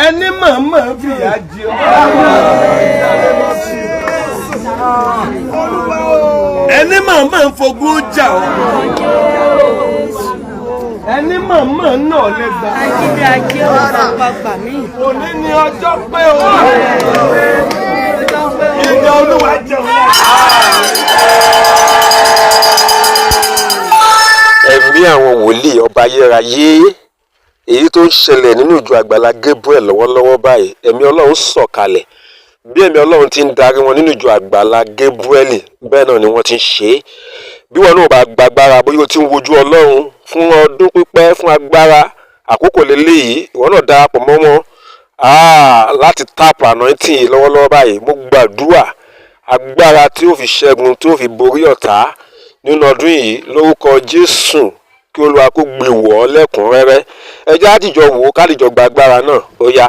Ẹni mọ̀ọ́mọ̀ fìyà jẹ ọ́. Ẹni mọ̀ọ́mọ̀ ń fogún jà ọ́. Ẹni mọ̀ọ́mọ̀ náà lẹ́gbàá. Ajídé ajé ọ̀rọ̀ bàbá mi. Òní ni ọjọ́ pé o. Ìjọ Olúwa jẹun láti. Ẹ̀mí àwọn wòlíì ọba ayérayé, èyí tó ń ṣẹlẹ̀ nínú ìjọ Àgbàlá Gabriel lọ́wọ́lọ́wọ́ báyìí, ẹ̀mí Ọlọ́run sọ̀kalẹ̀. Bí ẹ̀mí Ọlọ́run ti ń darí wọn nínú ìjọ Àgbàlá Gabriel, bẹ́ẹ̀ náà ni wọ́n ti ń ṣe é. Bí wọn náà bá gbàgbára, bóyá o ti ń wojú Ọlọ́run fún ọdún pípẹ́ fún agbára, àkókò lélẹ́yìí, ìwọ náà darapọ̀ mọ́ wọn láti tap anointing yìí lọ́wọ́lọ́wọ́ báyìí. Mo gbàdúrà, agbára tí ó fi ṣẹ́gun, tí ó fi borí ọ̀tá nínú ọdún yìí, lórúkọ Jésù, kí Olúwa kó gbé wọ̀ ọ́ lẹ́kùnrẹ́rẹ́. Ẹ jẹ́ á dìjọ wò ó, ká dìjọ gba agbára náà. Ó yá.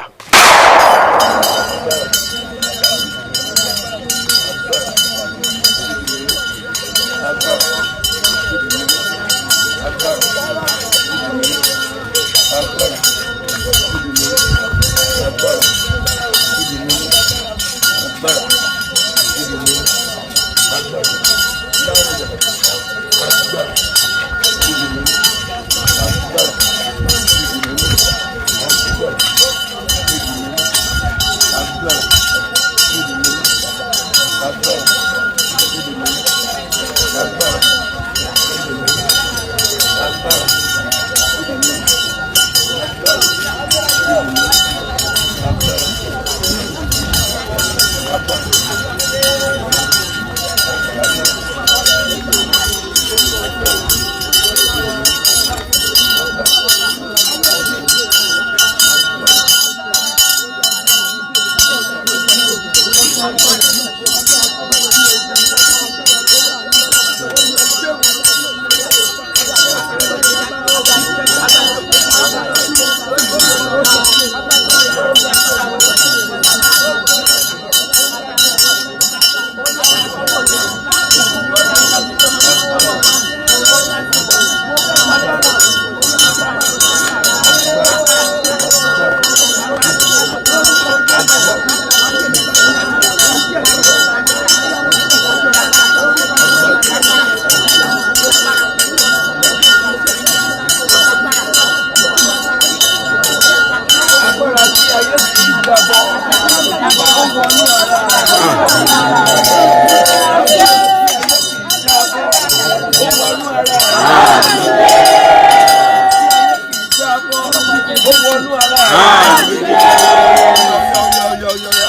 Agbára tí ayé kì í jábọ́, ó wọnú ara rẹ̀. Ó wọnú ara rẹ̀. Jábọ́, ó wọnú ara rẹ̀. Yọ, yọ, yọ, yọ.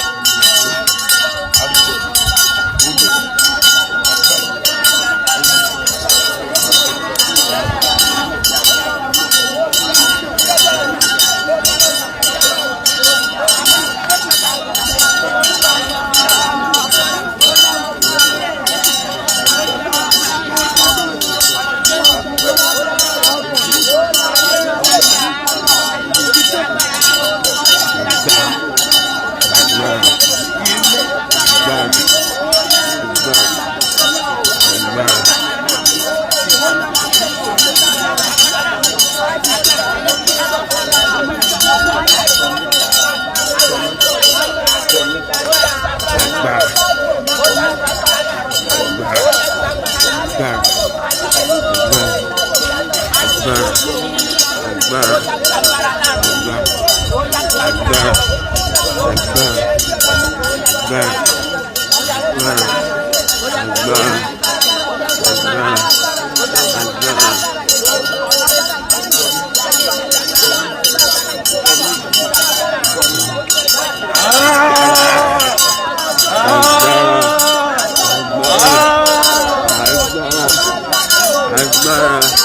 Agbára, agbára, agbára, agbára,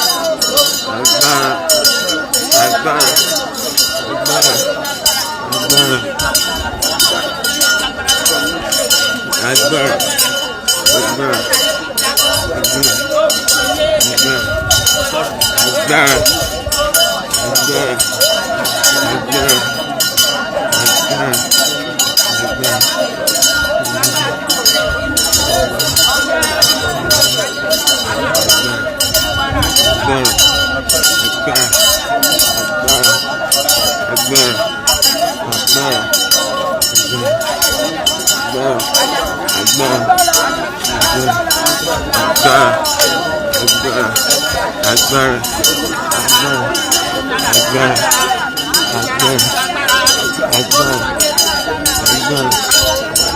agbára, agbára, agbára, agbára, agbára, agbára, agbára, agbára, agbára, agbára, agbára, agbára. Agbára. Agbára. Agbára. Agbára. Agbára. Agbára. Agbára. Agbára.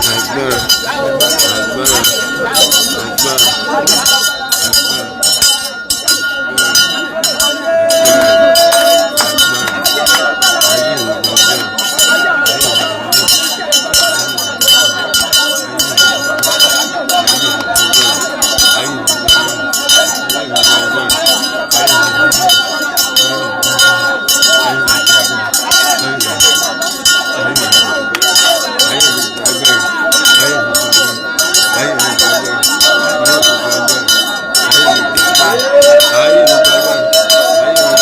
Agbára. Agbára. Agbára. Agbára. Agbára. Agbára,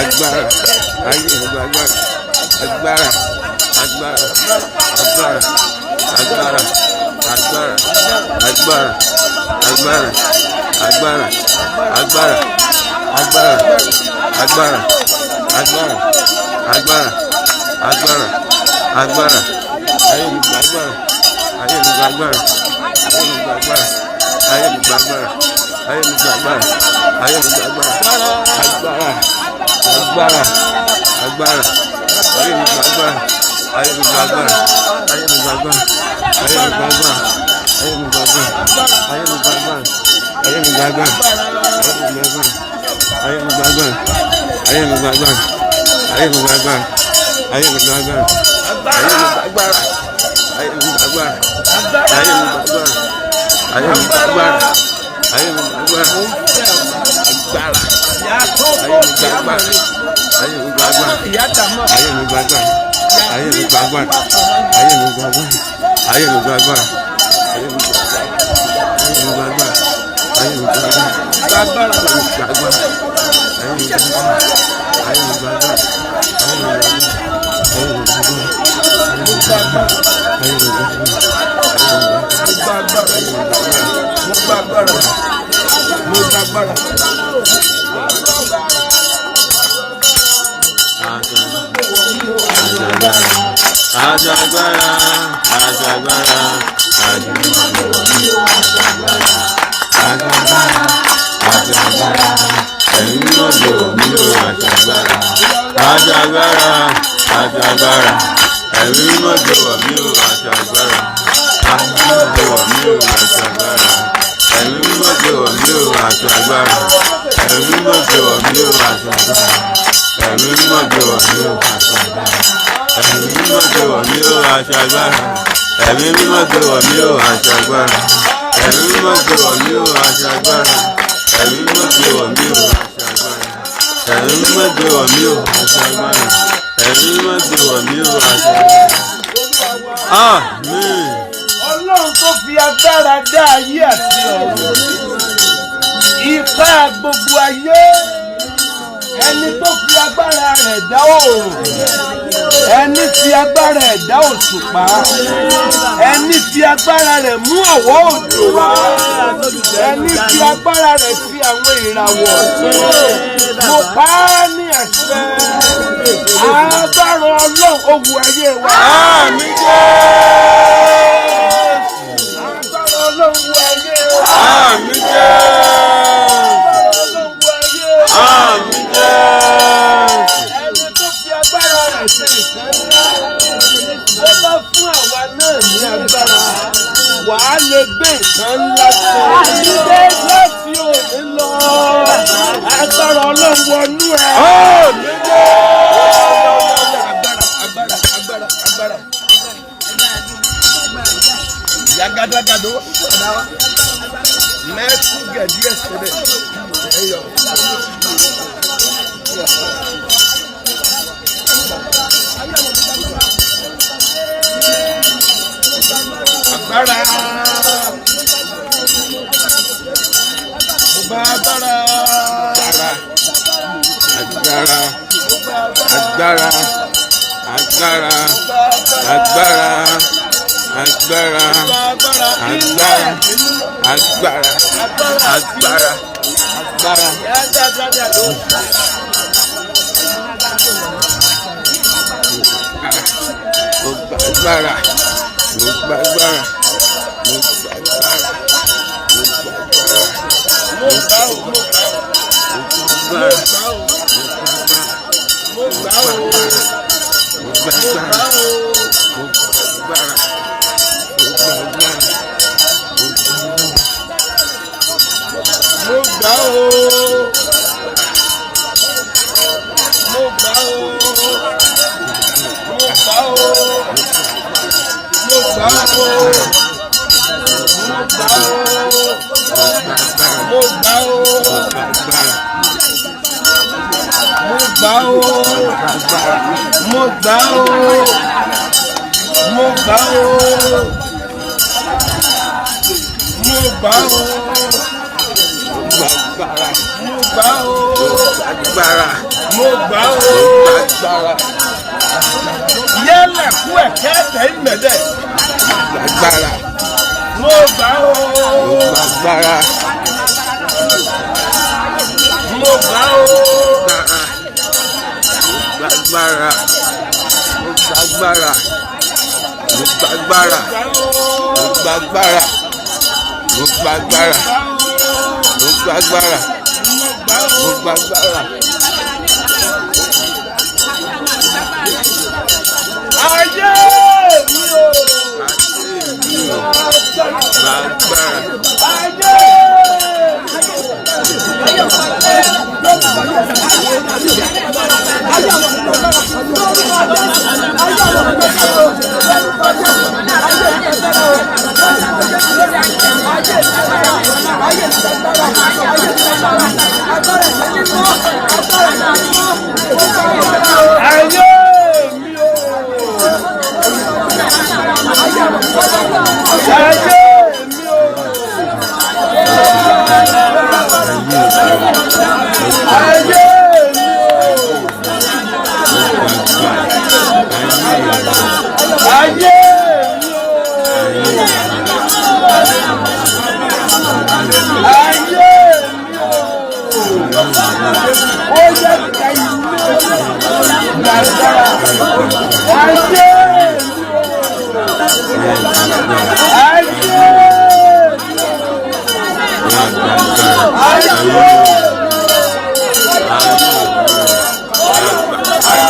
agbára, ayé agbára, agbára, agbára, agbára, agbára, agbára, agbára, agbára, agbára, agbára, agbára, agbára, agbára, agbára, agbára, agbára, ayé mi gba agbára, ayé mi gba agbára, ayé mi gba agbára, ayé mi gba agbára, ayé mi gba agbára, ayé mi gba agbára, agbára, agbára, agbára, ayé mi gba agbára, ayé mi gba agbára, ayé mi gba agbára, ayé mi gba agbára, ayé mi gba agbára, ayé mi gba agbára, ayé mi gba agbára, ayé mi gba agbára, ayé mi gba agbára, ayé mi gba agbára, ayé mi gba agbára, ayé mi gba agbára, ayé mi gba agbára, ayé mi gba agbára, ayé mi gba agbára, ayé mi gba agbára, agbára, ayé mi gba agbára, ayé mi gba agbára, ayé mi gba agbára, ayé mi gba agbára, ayé mi gba agbára, ayé mi gba agbára, ayé mi gba agbára, ayé mi gba agbára, ayé mi gba agbára, ayé mi gba agbára, ayé mi gba agbára, ayé mi gba agbára, ayé mi gba agbára, ayé mi gba agbára, ayé mi gba agbára, ayé mi gba agbára, Mo gba agbára. Mo gba agbára. Aṣagbára, aṣagbára, aṣagbára, aṣagbára, aṣagbára, ẹ̀mí mímọ́ gbé wọ̀ mí o aṣagbára, aṣagbára, aṣagbára, ẹ̀mí mímọ́ gbé wọ̀ mí o aṣagbára, ẹ̀mí mímọ́ gbé wọ̀ mí o aṣagbára, ẹ̀mí mímọ́ gbé wọ̀ mí o aṣagbára, ẹ̀mí mímọ́ gbé wọ̀ mí o aṣagbára, ẹ̀mí mímọ́ gbé wọ̀ mí o aṣagbára, ẹ̀mí mímọ́ gbé wọ̀ mí o aṣagbára, ẹ̀mí mímọ́ gbé wọ̀ mí o aṣagbára, ẹ̀mí mímọ́ gbé wọ̀ mí o aṣagbára, ẹ̀mí mímọ́ gbé wọ̀ mí o aṣagbára, ẹ̀mí mímọ́ gbé wọ̀ mí o aṣagbára, ẹ̀mí mímọ́ gbé wọ̀ mí o aṣagbára. Àmín. Ọlọ́run tó fi agbára. agbára dá ayé àti ọ̀run, ipá gbogbo ayé, ẹni tó fi agbára rẹ̀ dá oòrùn, ẹni fi agbára ẹ̀ dá òṣùpá, ẹni fi agbára rẹ̀ mú ọ̀wọ́ òjò wá, ẹni fi agbára rẹ̀ fi àwọn ìràwọ̀. Mo pa á ní àṣẹ, agbára Ọlọ́run ó wù ayé wa. Àmín Jésù. Agbára Ọlọ́run wù ayé wa. Àmín Jésù. Agbára Ọlọ́run wù ayé wa. Àmín Jésù. Ẹni tó fi agbára rẹ̀ ṣe ìfẹ́ ńlá, ó bá fún àwa náà ní agbára, wàá lè gbé nǹkan ńlá ṣe. Láti òní lọ, agbára Ọlọ́run wọnú ẹ. Àmín Jésù. Agbára, agbára, agbára, agbára. Yagadagado, mẹ́tù gẹ̀dí ẹ̀sẹ̀ bẹ̀. Ẹ̀yọ̀. Agbára. Mo bá agbára. Agbára. Agbára. Agbára. Agbára. Agbára. Agbára. Agbára. Agbára. Agbára. Mo gba agbára. Mo gba agbára. Mo gba agbára. Mo gba agbára. Mo gbà ó, mo gbà ó, Mo gba agbára. mo gbà ó, Mo gba mo gbà agbára. ó. Mo gba agbára. Mo gba agbára. Mo gbà ó. Mo gbà ó. Mo gbà ó. Mo gbà ó. Mo gbà ó. Mo gbà ó. Mo gbà ó. Mo gbà ó. Mo gbà ó. Mo gbà ó. Agbára. Mo gbà ó. Agbára. Mo gbà ó. Agbára. Yálà kú ẹ̀kẹ́ tẹ̀ ń mẹ̀dẹ̀. Agbára. Mo gbà ó. Agbára. Mo gbà ó. Agbára. Mo gba agbára. Mo gba agbára. Mo gba agbára. Mo gba agbára. Mo gba agbára. Mo gba agbára. Ayé mi o. Gba agbára. Ayé Ayé mi o. Ayé mi o. Ayé mi o. Ayé mi o. Ayé mi o. Ó yẹ ká ilé gbàgbára. Ayé mi o. Ayé mi o. Ayé mi o. Ayé mi,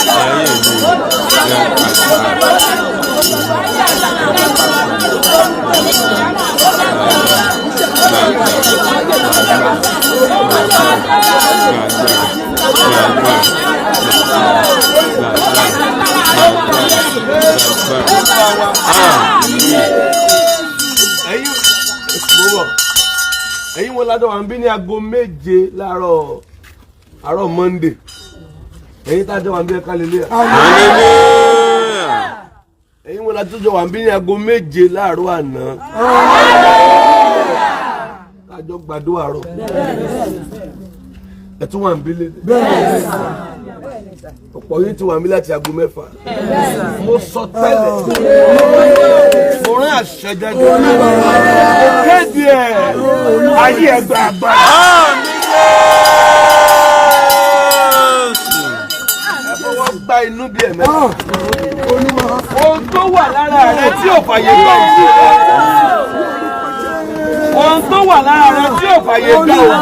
ayé mi, Ẹ̀yin mo bọ̀, ẹ̀yin wọn ládọ́ wa ń bí ní aago 7 láàárọ̀ àárọ̀ Monday. Ẹ̀yin tá a jọ wà ń bí, ẹ hallelujah. Hallelujah. Ẹ̀yin wọn la tó jọ wà ń bí ní aago 7 láàárọ̀ àná? Tá a jọ gbàdúrà rọ̀. Ẹ tún wà ń bí lédè. Ọ̀pọ̀ yín ti wà ń bí láti aago 6. Mo sọ tẹ́lẹ̀. Mo rán àṣẹ jáde. Mo kéde ẹ̀. Ayé ẹ gba agbára. Àmín Jésù. Ẹ fọwọ́ gba inú bí ẹ̀mẹ́ta. Ohun tó wà lára rẹ tí ò fàyè gbà ògo. Ohun tó wà lára rẹ tí ò fàyè gbà ògo.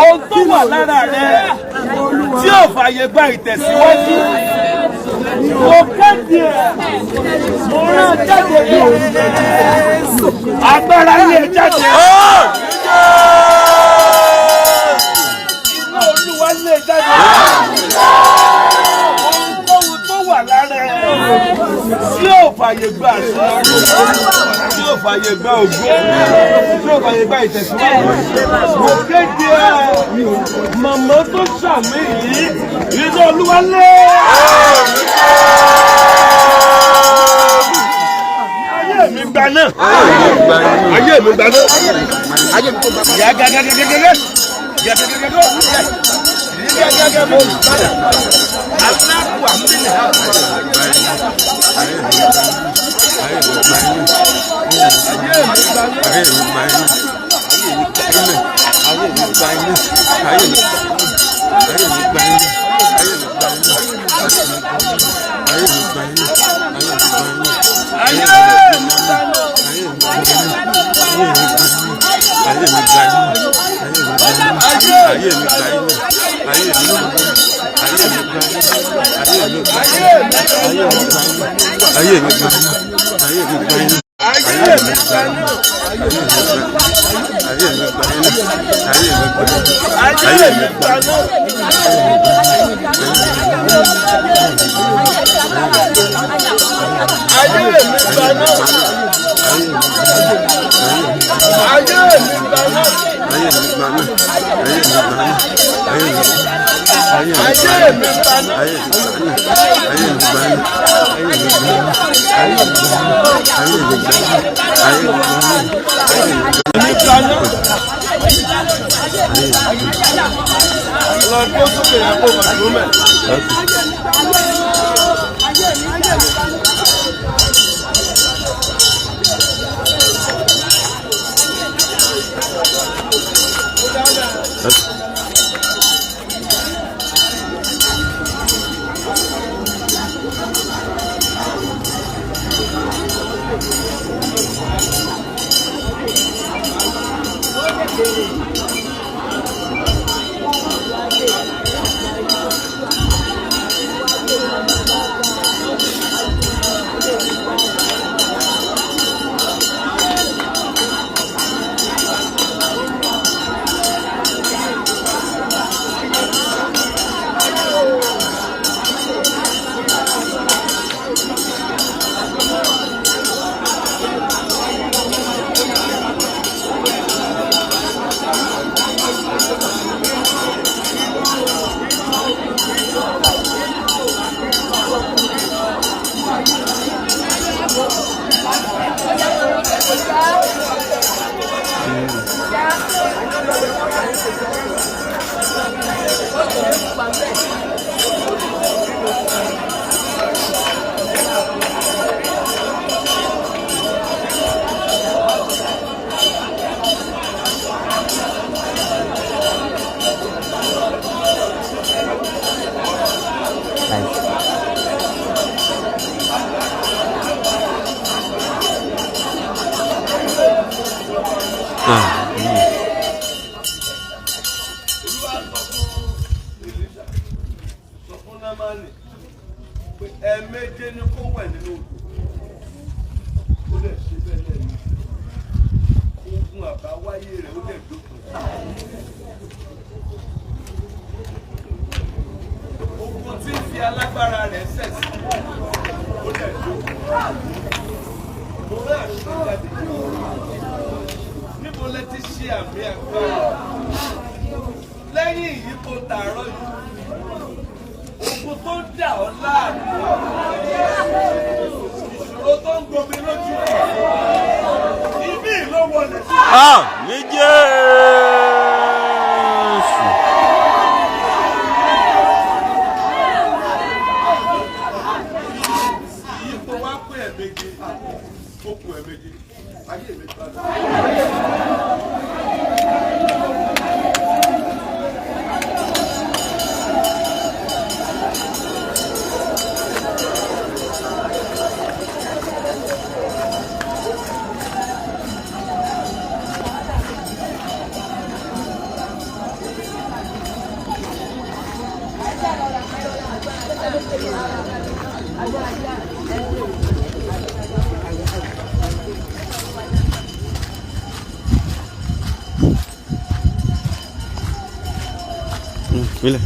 Ohun tó wà lára rẹ tí ò fàyè gba ìtẹ̀síwájú. Mo kéde ẹ̀. Mo rán jáde bí òun. Agbára lè jáde. Àmín Jésù. Iná Olúwa lè jáde. Ohunkóhun tó wà lára ẹ tí ò fàyè gba àṣeyọrí, tí ò fàyè gba ògo, tí ò fàyè gba ìtẹ̀síwájú. Mo kéde ẹ̀, màmá tó ṣàmì yìí, iná Olúwa lé. Ayé mi gba náà. Ayé mi gba náà. Yà gàgàgàgàgà. Yà gàgàgàgà. Yà gàgàgà. Alákùá mílẹ̀. Ayé mi gba iná. Ayé mi gba iná. Ayé mi ayé mi gba iná. Ayé mi gba iná. Ayé mi gba iná. Ayé mi gba iná. Ayé mi gba iná. Ayé mi gba iná. Ayé mi gba iná. Ayé mi gba iná. Ayé mi gba iná. Ayé mi gba iná. Ayé mi gba iná. Ayé mi gba iná. Ayé mi gba iná. Ayé mi gba iná. Ayé mi gba iná. Ayé mi gba iná. Ayé mi gba iná. Ayé mi gba náà. Ayé mi gba náà. Ayé mi gba iná. Ayé mi gba iná. Ayé mi Ayé mi gba náà. Ayé mi gba iná. Ayé mi gba iná. Ayé mi gba iná. Ayé mi gba iná. Ayé mi gba iná. Ayé mi gba iná. Mi gba náà. Lọ gbé sókè yẹn kó o dùn mẹ́. Olúwa sọ fún Èlíṣà, sọ fún Námánì pé ẹ̀ẹ̀méje ni kó wẹ̀ nínú odò. Ó lè ṣe bẹ́ẹ̀ lẹ́nu. Ogun àbáwáyé rẹ̀ ó lè dópin. Ogun tí ń fi alágbára rẹ̀ ṣẹ̀sín, ó lè dópin. Mo rán àṣẹ jáde. Níbo lẹ ti ṣe àmì agbára? Lẹ́yìn ìyípo tààrọ̀ yìí, ogun tó ń dà ọ́ láàmú, ìṣòro tó ń gbomi lójú rẹ̀, ibi ló wọlé sí. Àmín Jésù. Ìyípo wá pé ẹ̀ẹ̀méje, ó kù ẹ̀ẹ̀méje, ayé mi padà. Filẹ̀.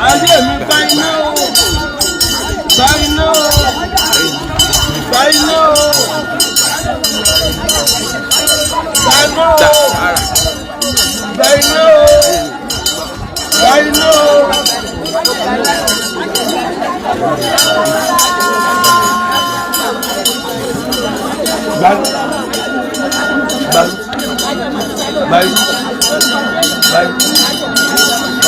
Ayé mi gba iná o, gba iná o, gba iná o, gba iná o, gba iná o, gba iná o. Gba gba gba gba gba.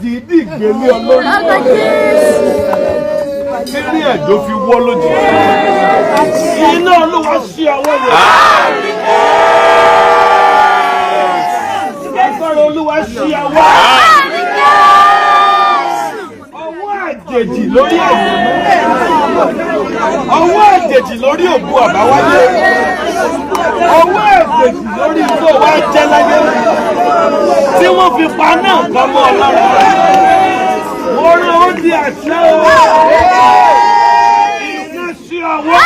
dìídì gbélé ọ lórí tí rí ẹ̀jọ́ fi wọ́ lójijì. Iná Olúwa ṣí ọwọ́ rẹ̀. Agbára Olúwa ṣí ọwọ́. Ọwọ́ àjèjì lórí àyànmọ́. Ọwọ́ àjèjì lórí òkú àbáwáyé. Ọwọ́ àjèjì lórí tó wá jẹ́ láyé. Tí wọ́n fi pa náà kọ́ mọ́ ọ lára. Mo rán ó di àṣẹ o. Iná sí ọwọ́.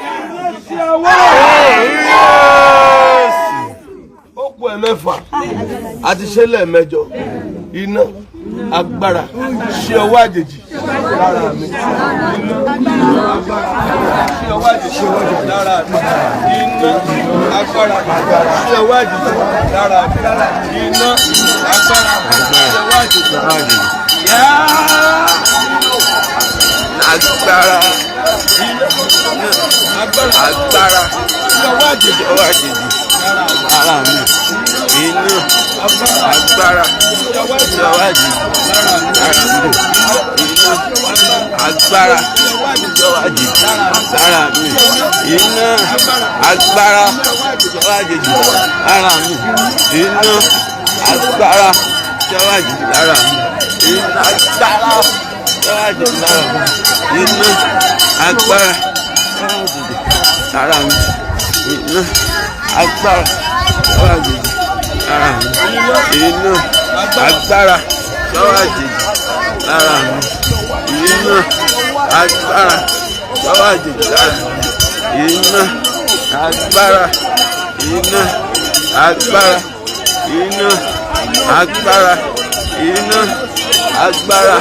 Iná sí ọwọ́. Ó kù ẹ̀mẹ́fà àti ṣe lẹ́ẹ̀mẹ́jọ. Iná agbára ṣe ọwọ́ àjèjì lára mi. Iná agbára ṣe ọwọ́ àjèjì lára mi. Iná agbára ṣe ọwọ́ àjèjì lára mi. Iná agbára ṣe ọwọ́ àjèjì. Yáá! Agbára. Agbára Agbára. ṣe ọwọ́ àjèjì Ọwọ́ àjèjì lára mi. Iná. Agbára. ṣe ọwọ́ àjèjì Ọwọ́ àjèjì lára mi. Iná. Agbára. Ọwọ́ àjèjì lára mi. Iná. Agbára. Ọwọ́ àjèjì lára mi. Iná. Agbára. Ọwọ́ àjèjì lára mi. Iná. Agbára. Ọwọ́ àjèjì lára mi. Iná. Agbára. Ọwọ́ àjèjì lára mi. Iná. Agbára. Ọwọ́ àjèjì lára mi. Iná. Agbára. Ọwọ́ àjèjì lára mi. Iná. Agbára. Ọwọ́ àjèjì lára mi. Iná. Agbára. Iná. Agbára. Iná. Agbára.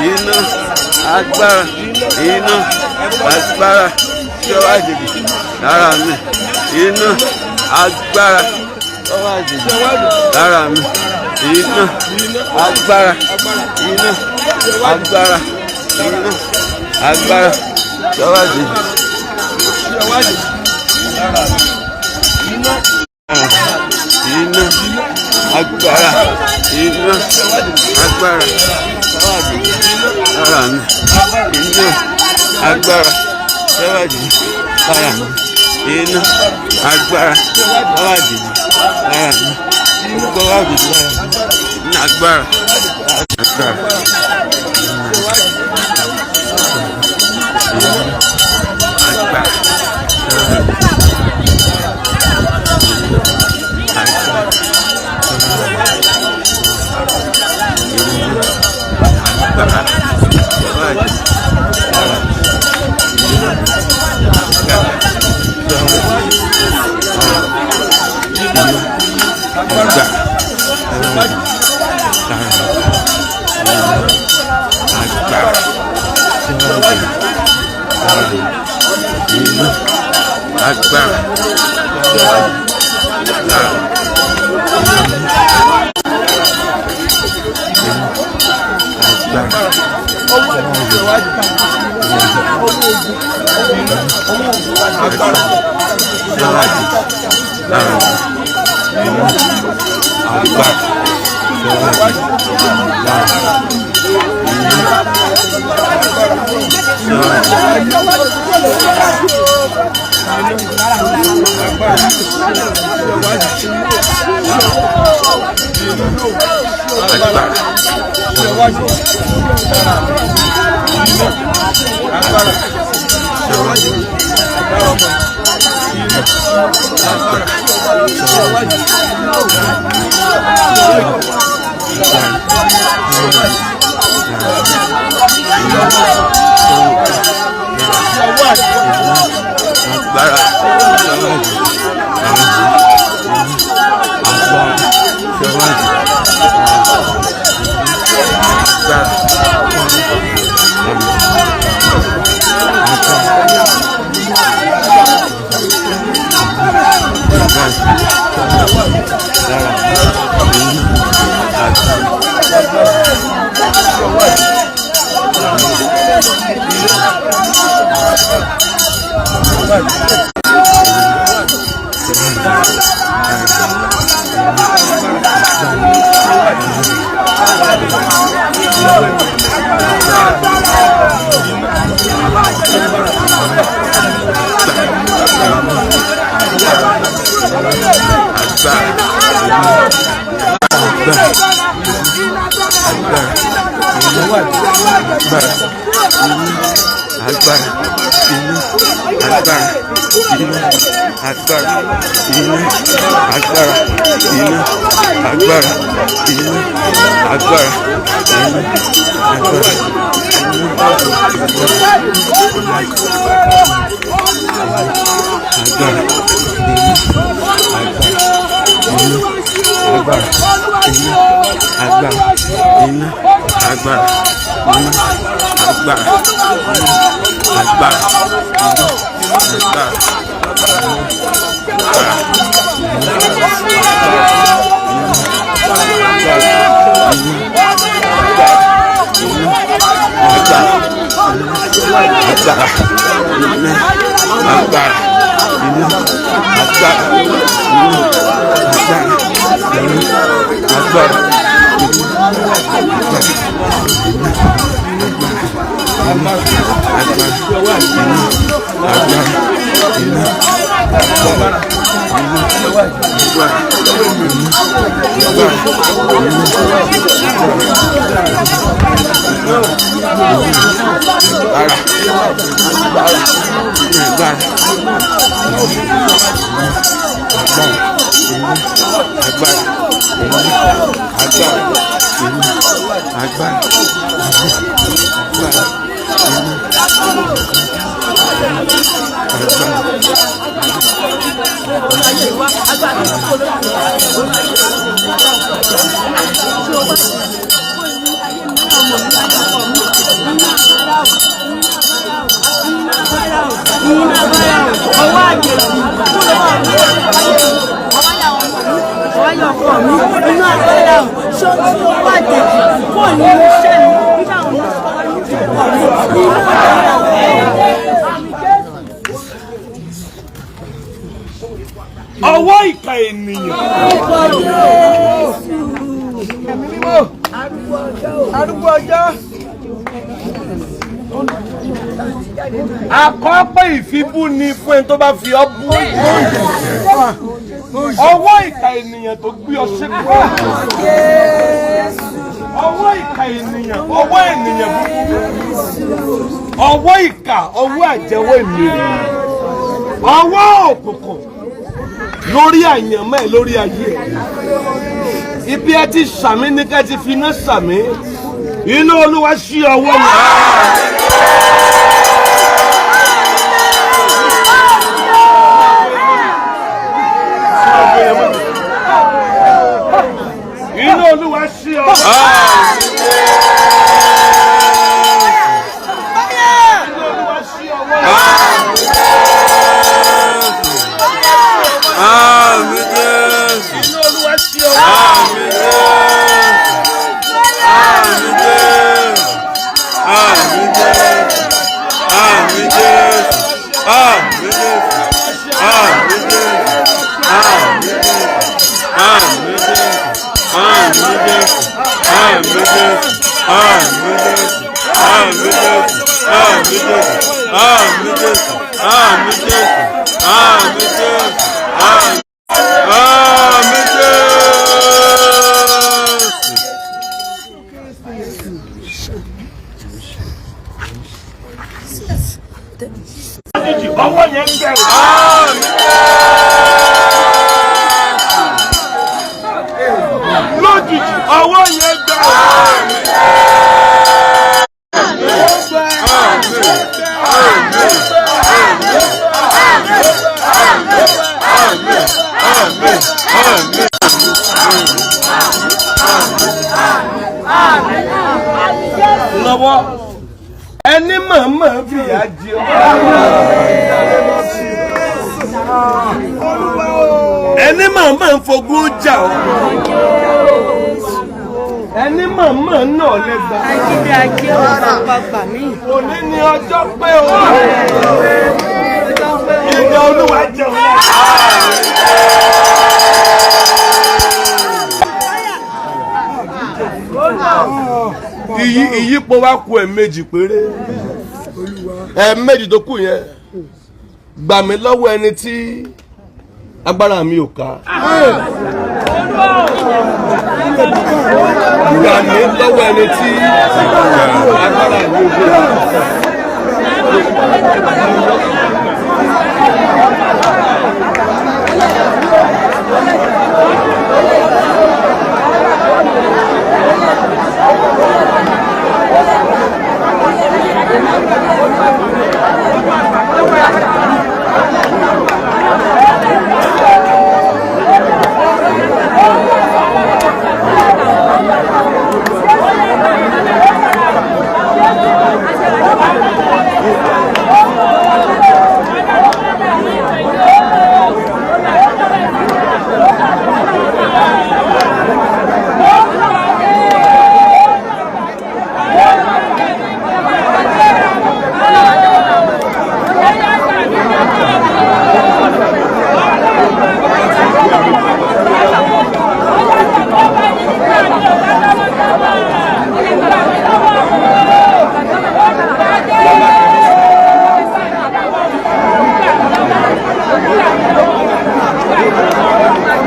Iná. Agbára. Iná. Agbára. Iná. Agbára. Ọwọ́ àjèjì lára mi. Iná. Agbára. Ọwọ́ àjèjì lára mi. Iná. Agbára. Iná. Agbára. Iná. Agbára. Ọwọ́ àjèjì. ṣe ọwọ́ àjèjì lára mi. Iná Iná. Agbára. Iná. Agbára. Ọwọ́ àjèjì lára mi. Iná. Agbára. Ọwọ́ àjèjì lára mi. Iná. Agbára. Ọwọ́ àjèjì lára mi. Ọwọ́ àjèjì lára mi. Iná agbára. Agbára. Agbára. Agbára. Ọwọ́ àjèjì lára mi. Agbára. Agbára. Iná. Agbára. Agbára. Agbára. Agbára. Agbára. Agbára iná, agbára iná, agbára iná, agbára iná, agbára iná, agbára iná, agbára agbára iná, agbára iná, agbára iná, agbára iná, agbára iná, agbára iná, agbára agbára iná, agbára iná, agbára iná, agbára iná, agbára agbára iná, agbára iná, agbára Ọwọ́ àjèjì kúrò lọ́wọ́ mi, ọwọ́ ayọ̀ ọkọ mi, inú agbára o, ṣé o ti ọwọ́ àjèjì kúrò nínú iṣẹ́ mi, nínú àwọn ọmọ mi, nínú agbára o. Ọwọ́ ìkà ènìyàn. Arúgbó ọjọ́. Àkọ́pẹ́ ìfibú ni fún ẹni tó bá fi ọ́ bú. Ọwọ́ ìkà ènìyàn tó gbé ọ ṣépè. Ọwọ́ ìkà ènìyàn, ọwọ́ ènìyàn búburú. Ọwọ́ ìkà, ọwọ́ àjẹwọ́ ènìyàn. Ọwọ́ òkùnkùn lórí àyànmọ́ ẹ̀, lórí ayé ẹ̀. Ibi ẹ ti sàmí ní ká ti fi iná sàmí. Iná Olúwa ṣí ọwọ́ mi. Iná Olúwa ṣí ọwọ́. Iná Olúwa ṣí ọwọ́. Àmín Jésù. Iná Olúwa ṣí ọwọ́. Àmín Jésù. Àmín Jésù. Àmín Jésù. Àmín Jésù. Àmín Jésù. Àmín Jésù. Àmín Jésù. Àmín Jésù. Àmín Jésù. Àmín Jésù. Àmín Jésù. Àmín Jésù. Àmín Jésù. Àmín Jésù. Àmín Àmín Jésù. Ọwọ́ yẹn ń bẹ̀rù. Lójijì, ọwọ́ yẹn bẹ̀rù. Lọ́wọ́ ẹni mọ̀ọ́mọ̀ fìyà jẹ ọ́. Ẹni mọ̀ọ́mọ̀ ń fogún jà ọ́. Ẹni mọ̀ọ́mọ̀ náà lẹ́gbàá. Ayérayé o, bàbá gbà mí. Òní ni ọjọ́ pé o. Ìjọ Olúwa jẹun náà. Ìyípo wa kù ẹ̀ẹ̀mejì péré. Ẹ̀ẹ̀mejì tó kù yẹn. Gbà mí lọ́wọ́ ẹni tí agbára mi ò ká. Gbà mí lọ́wọ́ ẹni tí agbára mi ò ká.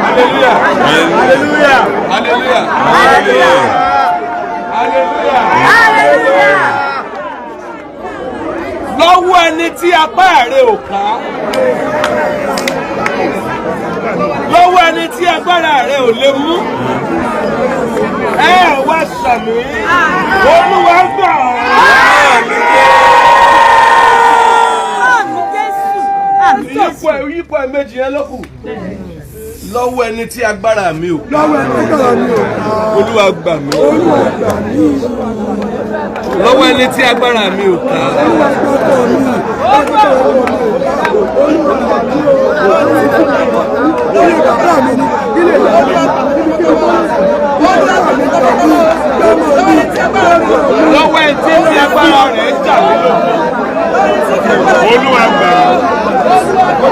Hallelujah. Hallelujah. Hallelujah. Hallelujah. Hallelujah. Lọ́wọ́ ẹni tí apá rẹ̀ ò ká. Lọ́wọ́ ẹni tí agbára rẹ̀ ò lè mú. Ẹ wá sàmì. Olúwa gbà ọ́. Àmín Jésù. Àmín Jésù. Yípo ẹ̀ yípo ẹ̀ méjì yẹn ló kù. Lọ́wọ́ ẹni tí agbára mi ò ká. Lọ́wọ́ ẹni tí agbára mi ò ká. Olúwa gbà mí. Olúwa gbà mí. Lọ́wọ́ ẹni tí agbára mi ò ká. Olúwa gbà ọkọ mi. Olúwa gbà ọkọ mi ò ká. Olúwa gbà mí o. Olúwa gbà mí. Ilé bàbá mi ni. Ilé bàbá mi ni. Olúwa gbà mí. Gbà mí. Gbà mí. Lọ́wọ́ ẹni tí fi agbára rẹ̀ jà mí lógun. Olúwa gbà mí.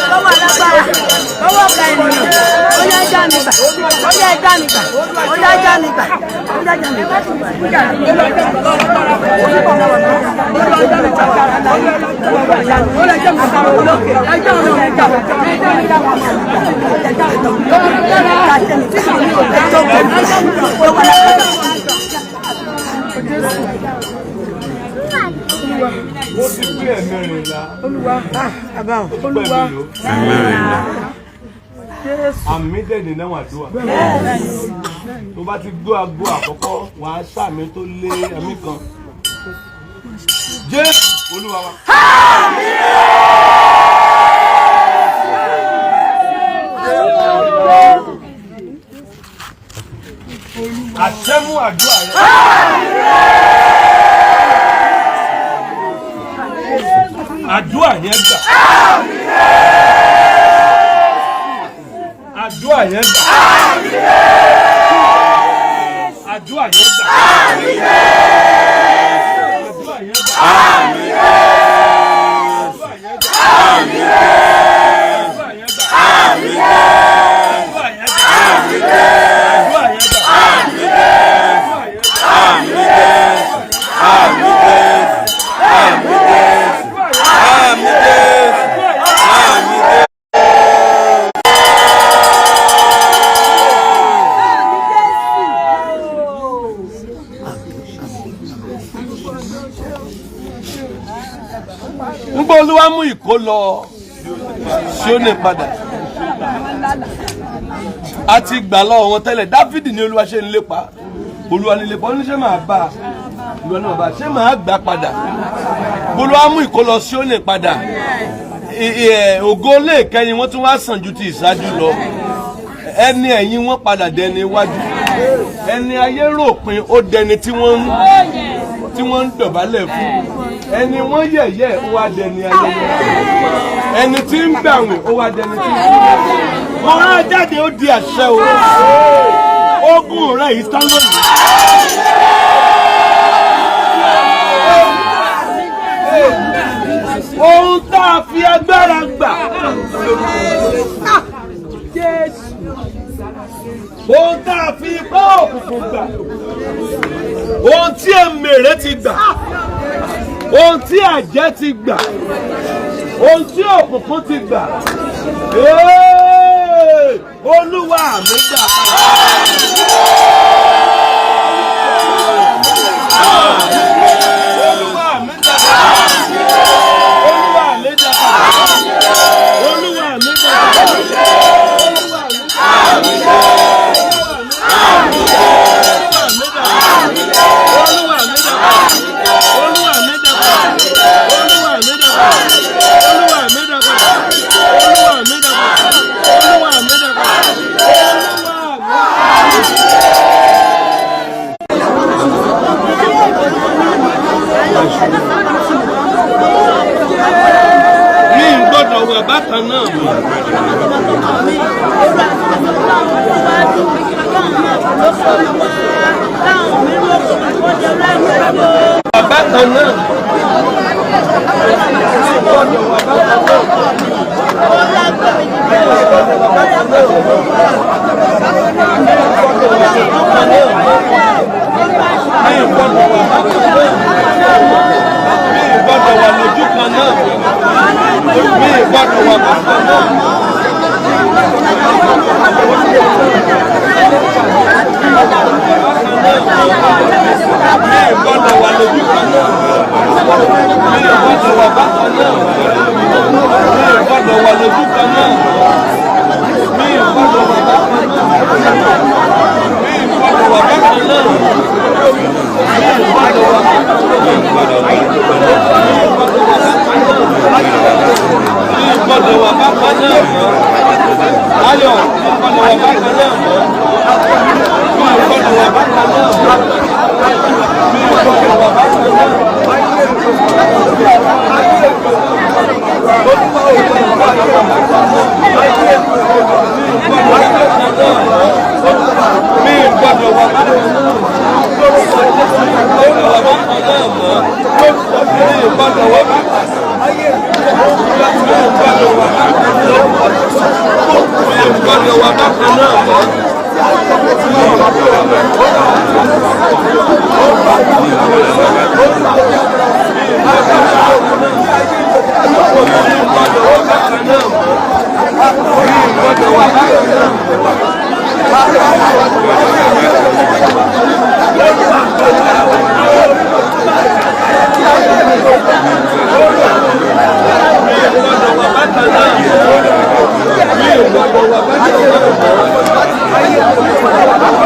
Lọ́wọ́ alágbára, lọ́wọ́ ọ̀gá ènìyàn, ó yá já mi gbà, ó yá já mi gbà, ó yá já mi gbà, ó yá já mi gbà. Ó ti pé ẹ̀mẹ́rìnlá. Olúwa, Bàbá o. Ó ti pé ẹ̀mẹ́rìnlá. Ẹ̀mẹ́rìnlá. Àmì dẹ̀dẹ̀ náà wà dùn. Tó bá ti gbọ́ ago àkọ́kọ́, wàá sàmì tó lé ẹ̀mí kan. Jésù Olúwa wa. Àṣẹ́mú àdúrà rẹ. Àdúrà yẹn gbà. Àdúrà yẹn gbà. Àdúrà yẹn gbà. Àdúrà yẹn gbà. Àdúrà yẹn gbà. Àdúrà yẹn gbà. Àdúrà yẹn gbà. Àdúrà yẹn gbà. Àdúrà yẹn gbà. Ń gbọ́ Olúwa mú ìkó lọ Síónì padà. A ti gbà lọ́wọ́ wọn tẹ́lẹ̀. Dáfídì ní Olúwa ṣe ń lépa. Olúwa ní lépa, oníṣẹ́ máa bá a. Ìwọ náà bá ṣé màá gbà padà? Bolo á mú ìkólọ Síónì padà. Ògo lè kẹ́yìn wọ́n tún wá sàn ju ti ìṣáájú lọ. Ẹni ẹ̀yìn wọn padà dẹni iwájú. Ẹni ayé rò pin ó dẹni tí wọ́n ń dọ̀bálẹ̀ fún. Ẹni wọ́n yẹ̀yẹ́, ó wá dẹni ayẹyẹ. Ẹni tí ń gbàwìn, ó wá dẹni tí ń gbàwìn. Mo rán jáde, ó di àṣẹ o. Ogun rẹ̀ yìí tán lónìí. Ohun tá a fi agbára gbà, ohun tá a fi ipá òkùnkùn gbà, ohun tí èmèrè ti gbà, ohun tí àjẹ́ ti gbà, ohun tí òkùnkùn ti gbà. Ee, Olúwa mi gbà. Olúwa mi gbà. Olúwa mi gbà. Olúwa mi gbà. Olúwa mi gbà. Olúwa mi dà. Olúwa mi dà. Olúwa mi dà. Olúwa mi dà. Olúwa mi dà. Olúwa mi dà. Olúwa mi. Mi ò gbọ́dọ̀ wà bákan náà mọ́. Wà bákan náà. Mi ò gbọ́dọ̀ wà bákan náà. Mi ò gbọ́dọ̀ wà bákan náà. Mi ò gbọ́dọ̀ wà lójú kan náà. Mi ò gbọ́dọ̀ wà bákan náà. Mi ò gbọ́dọ̀ wà lójú kan náà. Mi ò gbọ́dọ̀ wà bákan náà. Mi ò gbọ́dọ̀ wà lójú kan náà. Mi ò gbọ́dọ̀ wà bákan náà. Mi ò gbọ́dọ̀ wà bákan náà. Mi ò gbọ́dọ̀ wà bákan náà. Mi ò gbọ́dọ̀ wà bákan náà mọ́. Ayọ̀, mi ò gbọ́dọ̀ wà bákan náà mọ́. Mi ò gbọ́dọ̀ wà bákan náà mọ́. Mi ò gbọ́dọ̀ wà bákan náà mọ́. Mi ò gbọ́dọ̀ wà bákan náà mọ́. Mi ò gbọ́dọ̀ wà bákan náà mọ́. Mi ò gbọ́dọ̀ wà bákan Mi ò gbọ́dọ̀ wà bákan náà mọ́. Mi ò gbọ́dọ̀ wà bákan náà mọ́. Mi ò gbọ́dọ̀ wà bákan náà mọ́. Mi ò gbọ́dọ̀ wà bákan náà mọ́. Mi ò gbọ́dọ̀ wà bákan náà mọ́. Mi ò gbọ́dọ̀ wà bákan náà mọ́. Mi ò gbọ́dọ̀ wà bákan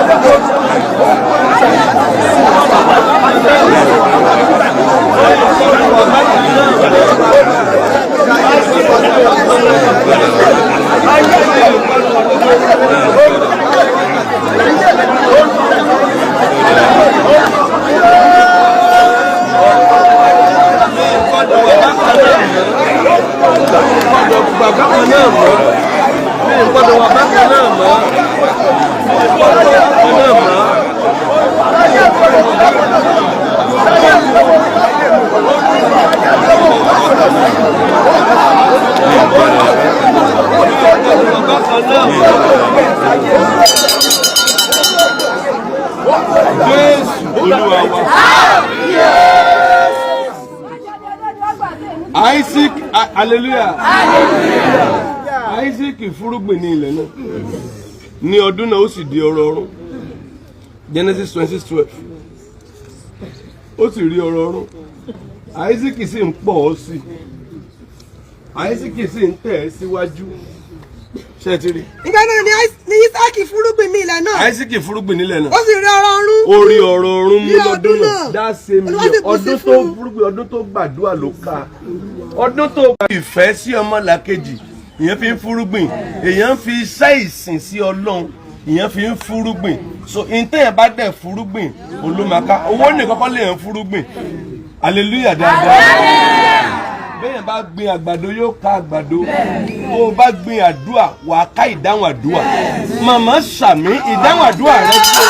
náà mọ́. Gbọ́dọ̀ wà bákan náà mọ́. Mi ò gbọ́dọ̀ wà bákan náà mọ́. Mi ò gbọ́dọ̀ wà bákan náà mọ́. Mi ò gbọ́dọ̀ wà bákan náà mọ́. Jésù Olúwa wa. Isaac, hallelujah. Isaac fúrúgbìn ní ilẹ̀ náà. Ní ọdún náà, ó sì di ọrọ̀ ọrún. Genesis 26:12. Ó sì rí ọrọ̀ ọrún. Isaac sì ń pọ̀ ọ́ sí. Isaac sì ń tẹ̀ ẹ́ síwájú. Ṣé ẹ ti rí? Nígbà náà ni Ísákì fúrúgbìn ní ilẹ̀ náà. Isaac fúrúgbìn nílẹ̀ náà. Ó sì rí ọrọ̀ ọ̀run. Orí ọ̀rọ̀ ọ̀run mú Ní lọ́dún ọdún náà. náà. That same Olúwa year, sì bù sí ọdún tó fún un. fúrúgbìn, ọdún tó gbàdúrà ló ká. Ọdún tó gba ìfẹ́ sí ọmọlàkejì, ìyẹn fi ń fúrúgbìn. Èèyàn fi iṣẹ́ ìsìn sí Ọlọ́run, ìyẹn fi ń fúrúgbìn. So ìtẹ̀yìn bá dẹ̀ fúrúgbìn, òun ló máa ká. Owó nìkan kọ́ lè ń fúrúgbìn. Hallelujah dáadáa. Bẹ́ẹ̀ bá gbin àgbàdo, yóò ká àgbàdo. Tó o bá gbin àdúà, wàá ká ìdáhùn àdúà. Màmá sàmí, ìdáhùn àdúà rẹ tó.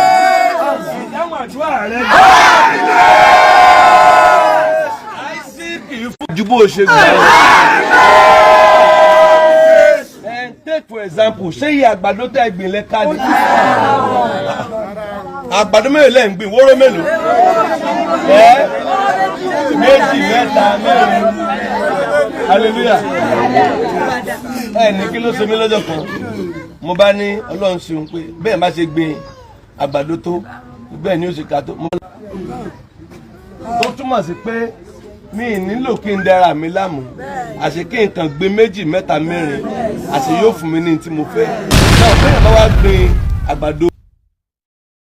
Ìdáhùn àdúrà rẹ tó. Àìsíkì fún ju bó o ṣe gbà lọ. And take for example, ṣé iye àgbàdo tẹ́ gbìn lẹ́ka ni? Àgbàdo mélòó lẹ́ ń gbìn? Wóró mélòó? Ẹ́ méjì, mẹ́ta, mẹ́rin. Hallelujah. Ẹ ní kí ló ṣe mí lọ́jọ́ kan? Mo bá ní Ọlọ́run ṣeun pé bẹ́ẹ̀ bá ṣe gbin àgbàdo tó, bẹ́ẹ̀ ni ó ṣe ká tó. Tó túmọ̀ sí pé mi ì nílò kí n dára mi láàmú, àṣé kí n kàn gbin méjì, mẹ́ta, mẹ́rin, àṣé yóò fún mi ní tí mo fẹ́ náà. Bẹ́ẹ̀ bá wá gbin àgbàdo.